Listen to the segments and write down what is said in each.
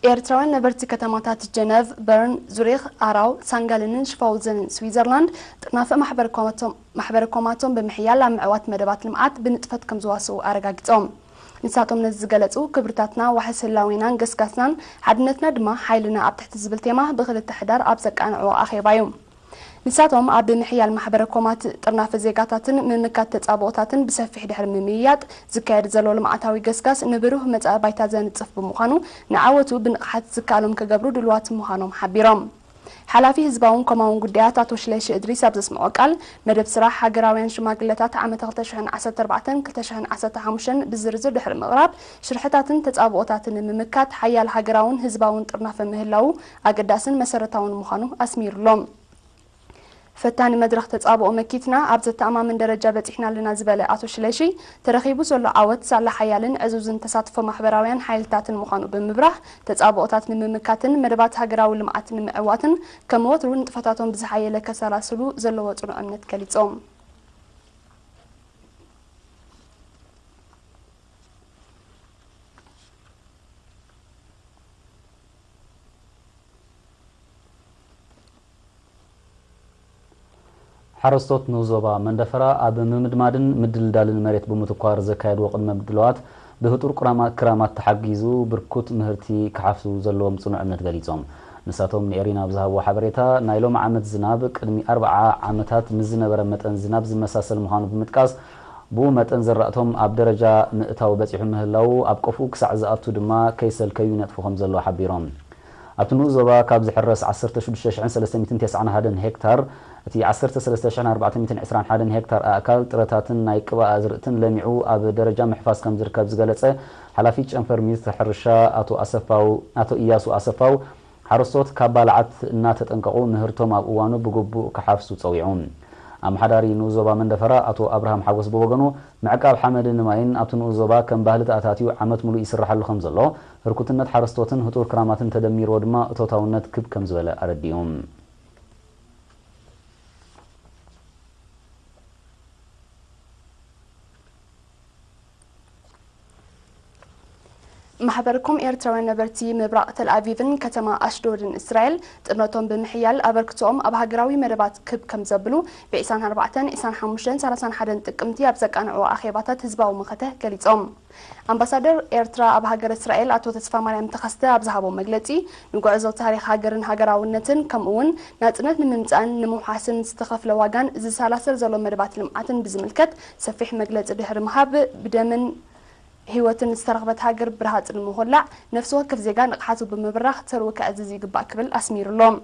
ኤርትራውያን ነበርቲ ከተማታት ጀነቭ፣ በርን፣ ዙሪኽ፣ ኣራው፣ ሳንጋልንን ሽፋውዘንን ስዊዘርላንድ ጥርናፈ ማሕበረ ኮማቶም ብምሕያል ኣብ ምዕዋት መደባት ልምዓት ብንጥፈት ከም ዝዋስኡ ኣረጋጊጾም። ንሳቶም ነዚ ዝገለጹ፣ ክብርታትና ዋሕስ ህላዌናን ገስጋስናን ሓድነትና ድማ ሓይልና ኣብ ትሕቲ ዝብል ቴማ ብክልተ ሕዳር ኣብ ዘቃንዕዎ ኣኼባ እዩ። ንሳቶም ኣብ ምሕያል ማሕበረ ኮማት ጥርናፈ ዜጋታትን ምምካት ተጻብኦታትን ብሰፊሕ ድሕሪ ምምይያጥ ዝካየድ ዘሎ ልምዓታዊ ገስጋስ ንብሩህ መጻኢ ባይታ ዘንጽፍ ብምዃኑ ንዓወቱ ብንቕሓት ዝከኣሎም ክገብሩ ድልዋት ምዃኖም ሓቢሮም። ሓላፊ ህዝባውን ኮማውን ጉዳያት ኣቶ ሽለሺ እድሪስ ኣብ ዘስምዖ ቃል፣ መደብ ስራሕ ሃገራውያን ሽማግለታት ዓመተ ክልተ ሽሕን ዓሰርተ ኣርባዕተን ክልተ ሽሕን ዓሰርተ ሓሙሽተን ብዝርዝር ድሕሪ ምቕራብ፣ ሽርሕታትን ተጻብኦታትን ንምምካት ሓያል ሃገራውን ህዝባውን ጥርናፈ ምህላዉ ኣገዳስን መሰረታውን ምዃኑ ኣስሚሩሎም። ፈታኒ መድረኽ ተጻብኦ መኪትና ኣብ ዘተኣማምን ደረጃ በጺሕና ኣለና ዝበለ ኣቶ ሽለሺ፣ ተረኺቡ ዘሎ ዓወት ሳላ ሓያልን ዕዙዝን ተሳትፎ ማሕበራውያን ሓይልታትን ምዃኑ ብምብራህ፣ ተጻብኦታት ንምምካትን መደባት ሃገራዊ ልምዓት ንምዕዋትን ከም ወትሩ ንጥፈታቶም ብዝሓየለ ከሰላስሉ ዘለዎ ጽኑዕ እምነት ገሊጾም። ሓረስቶት ንዞባ መንደፈራ ኣብ ምምድማድን ምድልዳልን መሬት ብምትኳር ዘካየድዎ ቅድመ ምድላዋት ብህጡር ቁራማ-፣ ክራማት ተሓጊዙ ብርኩት ምህርቲ ክሓፍሱ ዘለዎም ጽኑዕ እምነት ገሊጾም። ንሳቶም ንኤሪና ኣብ ዝሃብዎ ሓበሬታ፣ ናይ ሎሚ ዓመት ዝናብ ቅድሚ ኣርብዓ ዓመታት ምስ ዝነበረ መጠን ዝናብ ዝመሳሰል ምዃኑ ብምጥቃስ፣ ብኡ መጠን ዘራእቶም ኣብ ደረጃ ምእታው በጺሑ ምህላዉ፣ ኣብ ቆፍኡ ክሳዕ ዝኣቱ ድማ ከይሰልከዩ ይነጥፉ ከም ዘለዉ ሓቢሮም። ኣብቲ ንኡስ ዞባ ካብ ዝሕረስ ዓሰርተ ሽዱሽተ ሽሕን ሰለስተ ሚእትን ተስዓን ሓደን ሄክታር፣ እቲ ዓሰርተ ሰለስተ ሽሕን ኣርባዕተ ሚእትን ዕስራን ሓደን ሄክታር ኣእካል ጥረታትን ናይ ቅብኣ ኣዝርእትን ለሚዑ ኣብ ደረጃ ምሕፋስ ከም ዝርከብ ዝገለጸ ሓላፊ ጨንፈር ሚኒስትሪ ሕርሻ ኣቶ ኣሰፋው፣ ኣቶ ኢያሱ ኣሰፋው፣ ሓረስቶት ካብ ባልዓት እናተጠንቀቑ ምህርቶም ኣብ እዋኑ ብግቡእ ክሓፍሱ ጸዊዑ። ኣመሓዳሪ ንኡስ ዞባ መንደፈራ ኣቶ ኣብርሃም ሓጎስ ብወገኑ፣ ምዕቃብ ሓመድን ማይን ኣብቲ ንኡስ ዞባ ከም ባህሊ ተኣታትዩ ዓመት ሙሉእ ይስራሓሉ ከም ዘሎ፣ ህርኩትነት ሓረስቶትን ህጡር ክራማትን ተደሚርዎ ድማ እቶታውነት ክብ ከም ዝበለ ኣረዲኡ። ማሕበርኩም ኤርትራውያን ነበርቲ ምብራቕ ተል ኣቪቭን ከተማ ኣሽዶድን እስራኤል ጥምረቶም ብምሕያል ኣበርክቶኦም ኣብ ሃገራዊ መደባት ክብ ከም ዘብሉ ብዒስራን ኣርባዕተን፣ ዒስራን ሓሙሽተን፣ ሰላሳን ሓደን ጥቅምቲ ኣብ ዘቃንዕዎ ኣኼባታት ህዝባዊ መኸተ ገሊጾም። ኣምባሳደር ኤርትራ ኣብ ሃገረ እስራኤል ኣቶ ተስፋማርያም ተኸስተ ኣብ ዝሃቦ መግለጺ፣ ንጉዕዞ ታሪኽ ሃገርን ሃገራውነትን ከምኡ እውን ናጽነት ንምምጻእን ንምውሓስን ዝተኸፍለ ዋጋን ዝሰላሰል ዘሎ መደባት ልምዓትን ብዝምልከት ሰፊሕ መግለጺ ድሕሪ ምሃብ፣ ብደምን ህይወትን ዝተረኽበት ሃገር ብረሃጽ ንምኹላዕ ነፍሲ ወከፍ ዜጋ ንቕሓቱ ብምብራኽ ተርኡ ከዕዝዝ ይግባእ ክብል ኣስሚሩሎም።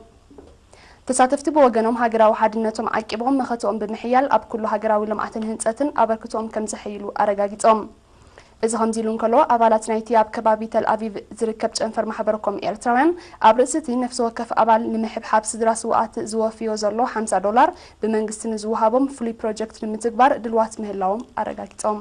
ተሳተፍቲ ብወገኖም ሃገራዊ ሓድነቶም ዓቂቦም መኸተኦም ብምሕያል ኣብ ኩሉ ሃገራዊ ልምዓትን ህንጸትን ኣበርክቶኦም ከም ዘሐይሉ ኣረጋጊጾም። እዚ ከምዚ ኢሉ እንከሎ፣ ኣባላት ናይቲ ኣብ ከባቢ ተል ኣቪቭ ዝርከብ ጨንፈር ማሕበረኮም ኤርትራውያን ኣብ ርእሲ እቲ ነፍሲ ወከፍ ኣባል ንምሕብሓብ ስድራ ስውኣት ዝወፍዮ ዘሎ ሓምሳ ዶላር ብመንግስቲ ንዝወሃቦም ፍሉይ ፕሮጀክት ንምትግባር ድልዋት ምህላዎም ኣረጋጊጾም።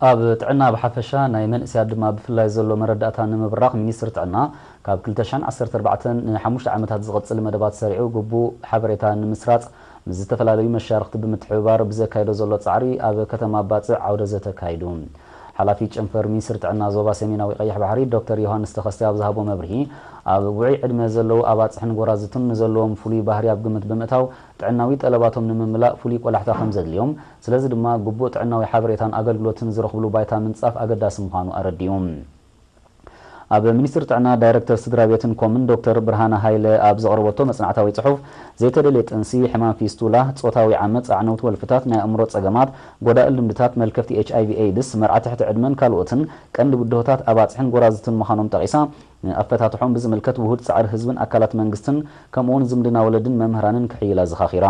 ኣብ ጥዕና ብሓፈሻ ናይ መንእሰያት ድማ ብፍላይ ዘሎ መረዳእታ ንምብራኽ ሚኒስትሪ ጥዕና ካብ ክልተ ሽሕን ዓሰርተ ኣርባዕተን ንሓሙሽተ ዓመታት ዝቕጽል መደባት ሰሪዑ ግቡእ ሓበሬታ ንምስራጽ ምስ ዝተፈላለዩ መሻርኽቲ ብምትሕብባር ብዘካየዶ ዘሎ ጻዕሪ ኣብ ከተማ ባጽዕ ዓውደ ዘተ ኣካይዱ። ሓላፊ ጨንፈር ሚኒስትሪ ጥዕና ዞባ ሰሜናዊ ቀይሕ ባሕሪ ዶክተር ዮሃንስ ተኸስተ ኣብ ዝሃቦ መብርሂ፣ ኣብ ውዑይ ዕድመ ዘለዉ ኣባጽሕን ጎራዝቱን ንዘለዎም ፍሉይ ባህሪ ኣብ ግምት ብምእታው ጥዕናዊ ጠለባቶም ንምምላእ ፍሉይ ቆላሕታ ከም ዘድልዮም፣ ስለዚ ድማ ግቡእ ጥዕናዊ ሓበሬታን ኣገልግሎትን ዝረኽብሉ ባይታ ምንጻፍ ኣገዳሲ ምዃኑ ኣረዲኡ። ኣብ ሚኒስትሪ ጥዕና ዳይረክተር ስድራ ቤትን ኮምን ዶክተር ብርሃነ ሃይለ ኣብ ዘቕረበቶ መጽናዕታዊ ጽሑፍ፣ ዘይተደልየ ጥንሲ፣ ሕማም ፊስቱላ፣ ጾታዊ ዓመጽ፣ ኣዕነውቲ ወልፍታት፣ ናይ ኣእምሮ ጸገማት፣ ጎዳኢ ልምድታት፣ መልከፍቲ ኤች ኣይ ቪ ኤድስ፣ መርዓ ትሕቲ ዕድመን ካልኦትን ቀንዲ ብድሆታት ኣባጽሕን ጎራዝትን ምዃኖም ጠቒሳ፣ ንኣፈታትሖም ብዝምልከት ውሁድ ጻዕሪ ህዝብን ኣካላት መንግስትን ከምኡውን ዝምድና ወለድን መምህራንን ክሕይል ኣዘኻኺራ።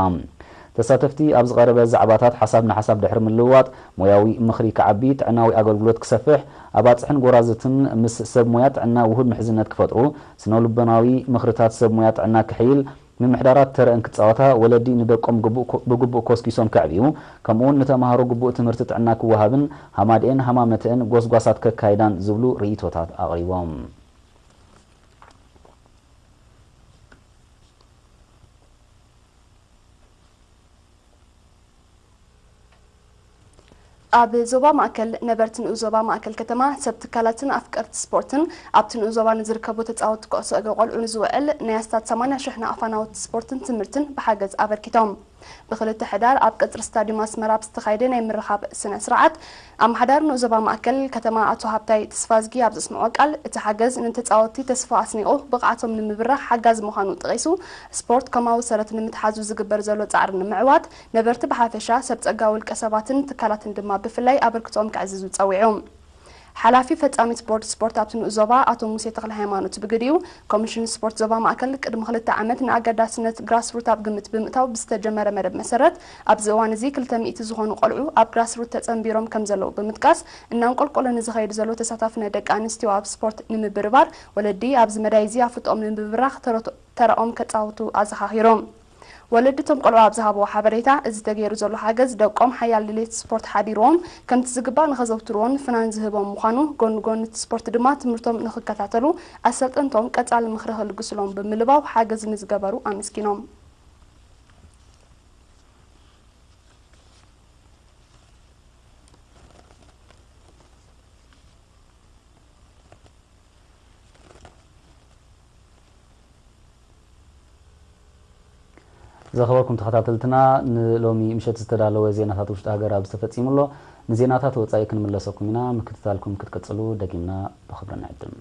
ተሳተፍቲ ኣብ ዝቐረበ ዛዕባታት ሓሳብ ንሓሳብ ድሕሪ ምልውዋጥ፣ ሞያዊ ምኽሪ ክዓቢ፣ ጥዕናዊ ኣገልግሎት ክሰፍሕ፣ ኣባጽሕን ጎራዝትን ምስ ሰብ ሞያ ጥዕና ውሁድ ምሕዝነት ክፈጥሩ፣ ስነ-ልቦናዊ ምኽርታት ሰብ ሞያ ጥዕና ክሕይል፣ ምምሕዳራት ተረአን ክጻወታ፣ ወለዲ ንደቆም ግቡእ ኮ-፣ ብግቡእ ኮስኪሶም ከዕብዩ፣ ከምኡውን ንተማሃሮ ግቡእ ትምህርቲ ጥዕና ክወሃብን ሃማደኤን ሃማመተኤን ጎስጓሳት ከካይዳን ዝብሉ ርእይቶታት ኣቕሪቦም። ኣብ ዞባ ማእከል ነበርቲ ንኡስ ዞባ ማእከል ከተማ ሰብ ትካላትን ኣፍቀርቲ ስፖርትን ኣብቲ ንኡስ ዞባ ንዝርከቡ ተጻወትቲ ኩዕሶ እግሪ ቆልዑ ንዝውዕል ናይ ኣስታት ሰማንያ ሽሕ ናቕፋ ናውቲ ስፖርትን ትምህርትን ብሓገዝ ኣበርኪቶም። ብክልተ ሕዳር ኣብ ቀጽሪ ስታዲየም ኣስመራ ብዝተኻየደ ናይ ምርኻብ ስነ ስርዓት ኣመሓዳሪ ንኡስ ዞባ ማእከል ከተማ ኣቶ ሃብታይ ተስፋዝጊ ኣብ ዘስምዖ ቃል፣ እቲ ሓገዝ ንተጻወትቲ ተስፋ ኣስኒቑ ብቕዓቶም ንምብራኽ ሓጋዚ ምዃኑ ጠቒሱ፣ ስፖርት ከማዊ ሰረት ንምትሓዙ ዝግበር ዘሎ ጻዕሪ ንምዕዋት ነበርቲ ብሓፈሻ ሰብ ጸጋ ውልቀ ሰባትን ትካላትን ድማ ብፍላይ ኣበርክቶኦም ከዕዝዙ ጸዊዑ። ሓላፊ ፈጻሚት ቦርድ ስፖርት ኣብቲ ንኡስ ዞባ ኣቶ ሙሴ ተክለ ሃይማኖት ብግዲኡ፣ ኮሚሽን ስፖርት ዞባ ማእከል ቅድሚ ክልተ ዓመት ንኣገዳስነት ግራስሩት ኣብ ግምት ብምእታው ብዝተጀመረ መደብ መሰረት ኣብዚ እዋን እዚ ክልተ ሚእቲ ዝኾኑ ቆልዑ ኣብ ግራስሩት ተጸንቢሮም ከም ዘለዉ ብምጥቃስ፣ እናንቆልቆለ ንዝኸይድ ዘሎ ተሳታፍነት ደቂ ኣንስትዮ ኣብ ስፖርት ንምብርባር ወለዲ ኣብዚ መዳይ እዚ ኣፍልጦኦም ንምብራኽ ተረቶ- ተራኦም ከጻውቱ ኣዘኻኺሮም። ወለዲ እቶም ቆልዑ ኣብ ዝሃብዎ ሓበሬታ፣ እዚ ተገይሩ ዘሎ ሓገዝ ደቆም ሓያል ድሌት ስፖርት ሓዲርዎም ከምቲ ዝግባእ ንኸዘውትርዎን ፍናን ዝህቦም ምዃኑ፣ ጎኒ ጎኒ እቲ ስፖርት ድማ ትምህርቶም ንኽከታተሉ ኣሰልጠንቶም ቀጻሊ ምኽሪ ክልግስሎም ብምልባው ሓገዝ ንዝገበሩ ኣመስጊኖም። ዘኸበርኩም ተኸታተልትና፣ ንሎሚ ምሸት ዝተዳለወ ዜናታት ውሽጢ ሃገር ኣብዚ ተፈጺሙ ኣሎ። ንዜናታት ወጻኢ ክንምለሰኩም ኢና፣ ምክትታልኩም ክትቅጽሉ ደጊምና ብኽብሪ ንዕድም።